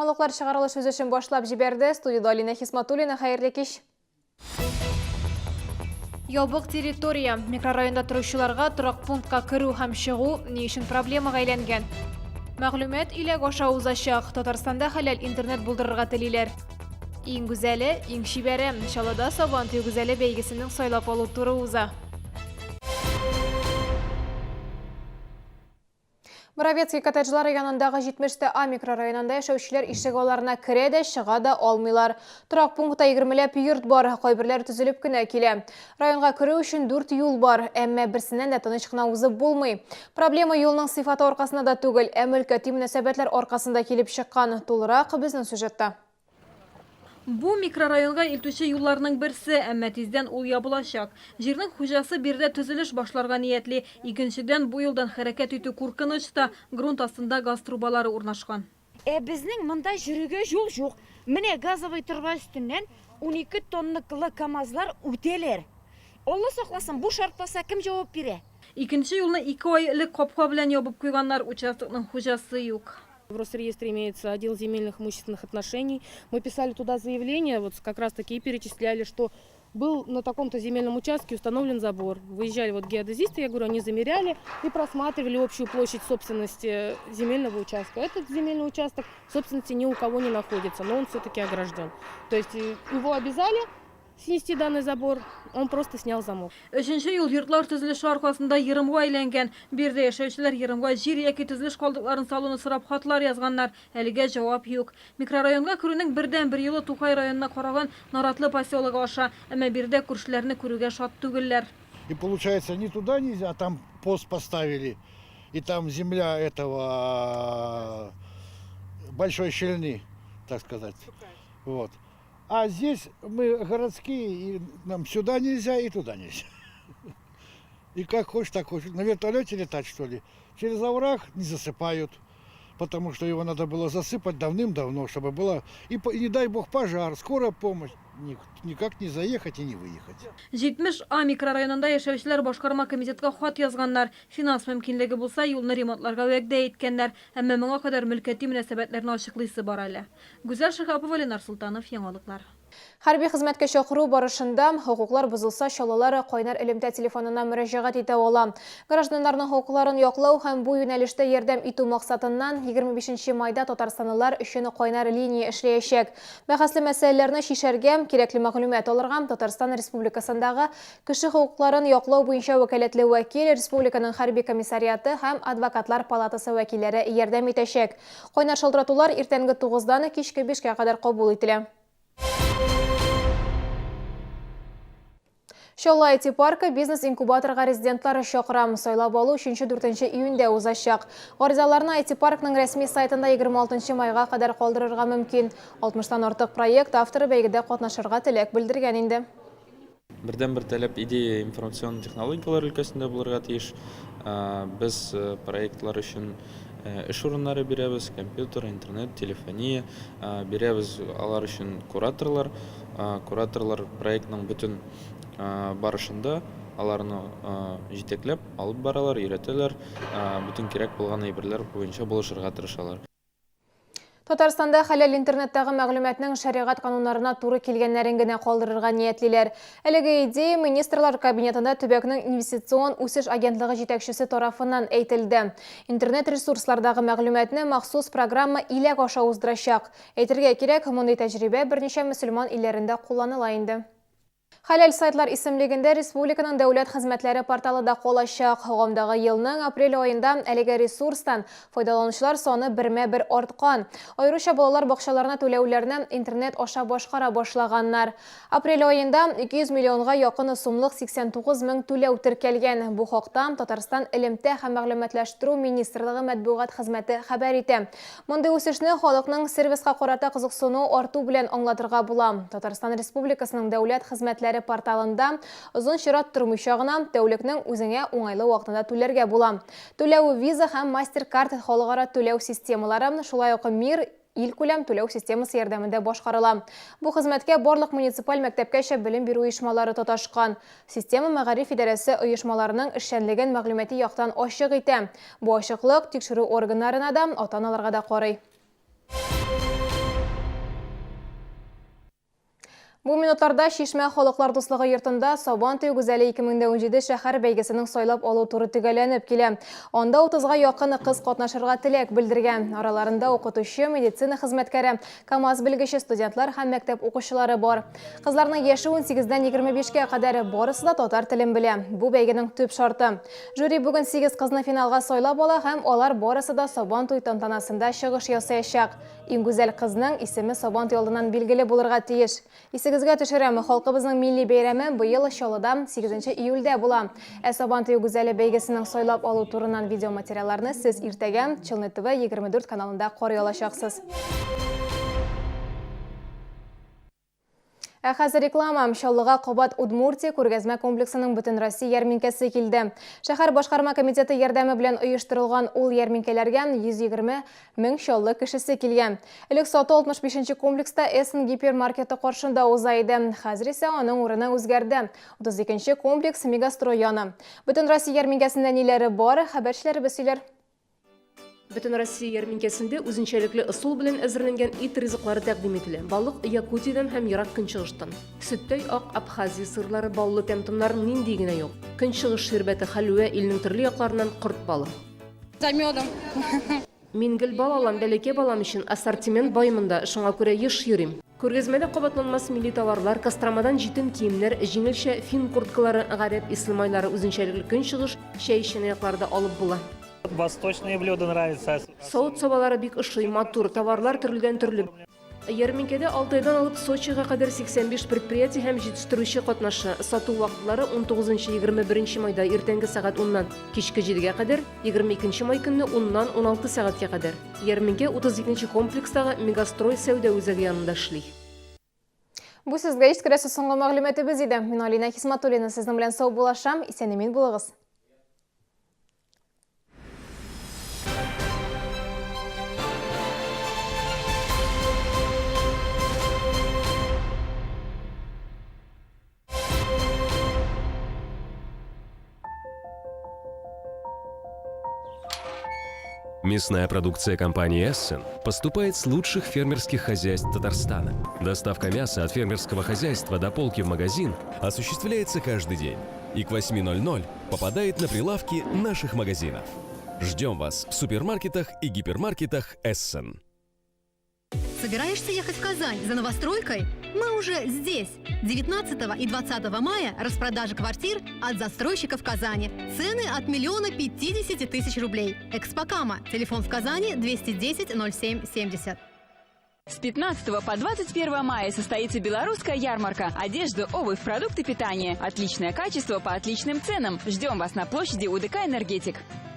Яңалыклар чыгарылыш үз эшен башлап җибәрде. Студиядә Алинә Хисматуллина. Хәерле кич. Ябык территория. Микрорайонда торучыларга торак пунктка керү һәм чыгу ни өчен проблемага әйләнгән? Мәгълүмат иләк аша узачак. Татарстанда хәләл интернет булдырырга телиләр. Иң гүзәле, иң чибәре. Чаллыда Сабан туе гүзәле бәйгесенең сайлап алу туры уза. Боровецкий коттеджлары янындагы 70 А микрорайонында яшәүчеләр ишек алларына керә дә, чыга да алмыйлар. Торак пунктта егермеләп йорт бар, кайберләре төзелеп кенә килә. Районга керү өчен дүрт юл бар, әмма берсеннән дә тыныч кына узып булмый. Проблема юлның сыйфаты аркасында да түгел, ә мөлкәти мөнәсәбәтләр аркасында килеп чыккан. Тулырак безнең сюжетта. Бу микрорайонга илтүче юлларның берсе, әмма тиздән ул ябылачак. Җирнең хуҗасы биредә төзелеш башларга ниятли. Икенчедән, бу юлдан хәрәкәт итү куркыныч та, грунт астында газ трубалары урнашкан. Ә безнең монда йөрергә юл юк. Менә газовый торба өстеннән 12 тонныклы КАМАЗлар үтәләр. Алла сакласын, бу шартласа, кем җавап бирә? Икенче юлны ике ай элек капка белән ябып куйганнар, участокның хуҗасы юк. В Росреестре имеется отдел земельных имущественных отношений. Мы писали туда заявление, вот как раз таки и перечисляли, что был на таком-то земельном участке установлен забор. Выезжали вот геодезисты, я говорю, они замеряли и просматривали общую площадь собственности земельного участка. Этот земельный участок собственности ни у кого не находится, но он все-таки огражден. То есть э, его обязали снести данный забор, он просто снял замок. Өченче юл йортлар төзелеше аркасында ерымга әйләнгән. Биредә яшәүчеләр ерымга җир яки төзелеш калдыкларын салуны сорап хатлар язганнар. Әлегә җавап юк. Микрорайонга керүнең бердәнбер юлы Тукай районына караган Наратлы поселогы аша. Әмма биредә күршеләрне күрүгә шат түгелләр. И получается, ни туда нельзя, там пост поставили, и там земля этого большой щельны, так сказать. Вот. А здесь мы городские, и нам сюда нельзя, и туда нельзя. И как хочешь, так хочешь. На вертолете летать, что ли? Через овраг не засыпают, потому что его надо было засыпать давным-давно, чтобы было... И, не дай бог пожар, скорая помощь. Никак не заехать и не выехать. 70 А микрорайонында яшәүчеләр башкарма комитетка хат язганнар. Финанс мөмкинлеге булса, юлны ремонтларга вәгъдә иткәннәр. Әмма моңа кадәр мөлкәти мөнәсәбәтләрне ачыклыйсы бар әле. Гүзәл Шиһапова, Ленар Солтанов, Яңалыклар. Хәрби хезмәткә чакыру барышында хокуклар бозылса, чаллылар кайнар элемтә телефонына мөрәҗәгать итә ала. Гражданнарның хокукларын яклау һәм бу юнәлештә ярдәм итү максатыннан 25 нче майда татарстанлылар өчен кайнар линия эшләячәк. Бәхәсле мәсьәләләрне чишәргә, кирәкле мәгълүмат алырга Татарстан Республикасындагы кеше хокукларын яклау буенча вәкаләтле вәкил, республиканың хәрби комиссариаты һәм адвокатлар палатасы вәкилләре ярдәм итәчәк. Кайнар шалтыратулар иртәнге тугыздан кичке бишкә кадәр кабул ителә. Чаллы IT-паркы бизнес-инкубаторга резидентлар чакыра. Сайлап алу 3-4 июньдә узачак. Гаризаларны IT-паркның рәсми сайтында 26 майга кадәр калдырырга мөмкин. 60 тан артык проект авторы бәйгедә катнашырга теләк белдергән инде. Бердәнбер таләп идея информацион технологияләр өлкәсендә булырга тиеш. Без проектлар өчен эш урыннары бирәбез, компьютер, интернет, телефония бирәбез, алар өчен кураторлар. Кураторлар проектның бөтен барышында аларны җитәкләп алып баралар, өйрәтәләр, бөтен кирәк булган әйберләр буенча булышырга тырышалар. Татарстанда хәләл интернеттагы мәгълүматның шәригать кануннарына туры килгәннәрен генә калдырырга ниятлиләр. Әлеге идея Министрлар Кабинетында төбәкнең инвестицион үсеш агентлыгы җитәкчесе тарафыннан әйтелде. Интернет-ресурслардагы мәгълүматны махсус программа иләк аша уздырачак. Әйтергә кирәк, мондый тәҗрибә берничә мөселман илләрендә кулланыла инде. Хәләл сайтлар исемлегендә республиканың дәүләт хезмәтләре порталы да калачак. Агымдагы елның апрель аенда әлеге ресурстан файдаланучылар саны бермә-бер арткан. Аеруча балалар бакчаларына түләүләрне интернет аша башкара башлаганнар. Апрель аенда 200 миллионга якын сумлык 89 мең түләү теркәлгән. Бу хакта Татарстан Элемтә һәм мәгълүматлаштыру министрлыгы матбугат хезмәте хәбәр итә. Мондый үсешне халыкның сервиска карата кызыксынуы арту белән аңлатырга була. Татарстан Республикасының Дәүләт хезмәтләре порталында озын чират тормыйча гына, тәүлекнең үзеңә уңайлы вакытында түләргә була. Түләү Visa һәм MasterCard халыкара түләү системалары, шулай ук Мир илкүләм түләү системасы ярдәмендә башкарыла. Бу хезмәткә барлык муниципаль мәктәпкәчә белем бирү оешмалары тоташкан. Система мәгариф идарәсе оешмаларының эшчәнлеген мәгълүмати яктан ачык итә. Бу ачыклык тикшерү органнарына да, ата-аналарга да карый. Бу минутларда Чишмә халыклар дуслыгы йортында Сабан туе гүзәле 2017 шәһәр бәйгесенең сайлап алу туры төгәлләнеп килә. Анда 30-га якын кыз катнашырга теләк белдергән. Араларында укытучы, медицина хезмәткәре, КАМАЗ белгече, студентлар һәм мәктәп укучылары бар. Кызларның яше 18-дән 25-кә кадәр, барысы да татар телен белә. Бу бәйгенең төп шарты. Жюри бүген 8 кызны финалга сайлап ала һәм алар барысы да Сабан туй тантанасында чыгыш ясаячак. Иң гүзәл кызның исеме Сабан туе алдыннан билгеле булырга тиеш. Исегезгә төшерәм, халкыбызның милли бәйрәме быел Чаллыда 8 июльдә була. Ә Сабан туе гүзәле бәйгесенең сайлап алу турыннан видеоматериалларны сез иртәгә Челны ТВ 24 каналында карый алачаксыз. Ә хәзер реклама. Чаллыга кабат Удмуртия күргәзмә комплексының Бөтенроссия ярминкәсе килде. Шәһәр башкарма комитеты ярдәме белән оештырылган ул ярминкәләргә 120 мең Чаллы кешесе килгән. Элек сату 65 нче комплекста Эссен гипермаркеты каршында уза иде. Хәзер исә аның урыны үзгәрде. 32 нче комплекс Мегастрой яны. Бөтенроссия ярминкәсендә ниләре бар, хәбәрчеләребез сөйләр. Бөтенроссия ярминкәсендә үзенчәлекле ысул белән әзерләнгән ит ризыклары тәкъдим ителә. Балык Якутиядән һәм Ерак Көнчыгыштан. Сөттәй ак Абхазия сырлары, баллы тәм-томнар нинди генә юк. Көнчыгыш ширбәте, хәлвә, илнең төрле якларыннан корт балы. За медом. Мин гел бал алам, бәләкәй балам өчен. Ассортимент бай монда, шуңа күрә еш йөрим. Күргәзмәдә кабатланмас милли товарлар, Костромадан җитен киемнәр, җиңелчә фин курткалары, гарәп ислемайлары, үзенчәлекле көнчыгыш чәй чынаяклары да алып була. Восточные блюда нравятся. Савыт-сабалары бик ошый, матур, товарлар төрледән-төрле. Ярминкәдә Алтайдан алып Сочига кадәр 85 предприятие һәм җитештерүче катнаша. Сату вакытлары 19-21 майда иртәнге сәгать уннан кичке җидегә кадәр, 22 май көнне уннан 16 сәгатькә кадәр. Ярминкә 32 нче комплекстагы Мегастрой сәүдә үзәге янында эшли. Бу сезгә җиткерәсе соңгы мәгълүматыбыз иде. Мин Алинә Хисматуллина сезнең белән саубуллашам. Исән-имин булыгыз. Мясная продукция компании «Эссен» поступает с лучших фермерских хозяйств Татарстана. Доставка мяса от фермерского хозяйства до полки в магазин осуществляется каждый день и к 8.00 попадает на прилавки наших магазинов. Ждем вас в супермаркетах и гипермаркетах «Эссен». Собираешься ехать в Казань за новостройкой? Мы уже здесь. 19 и 20 мая распродажа квартир от застройщиков Казани. Цены от 1 050 000 рублей. Экспокама. Телефон в Казани 210 07 70. С 15 по 21 мая состоится белорусская ярмарка. Одежда, обувь, продукты питания. Отличное качество по отличным ценам. Ждем вас на площади УДК «Энергетик».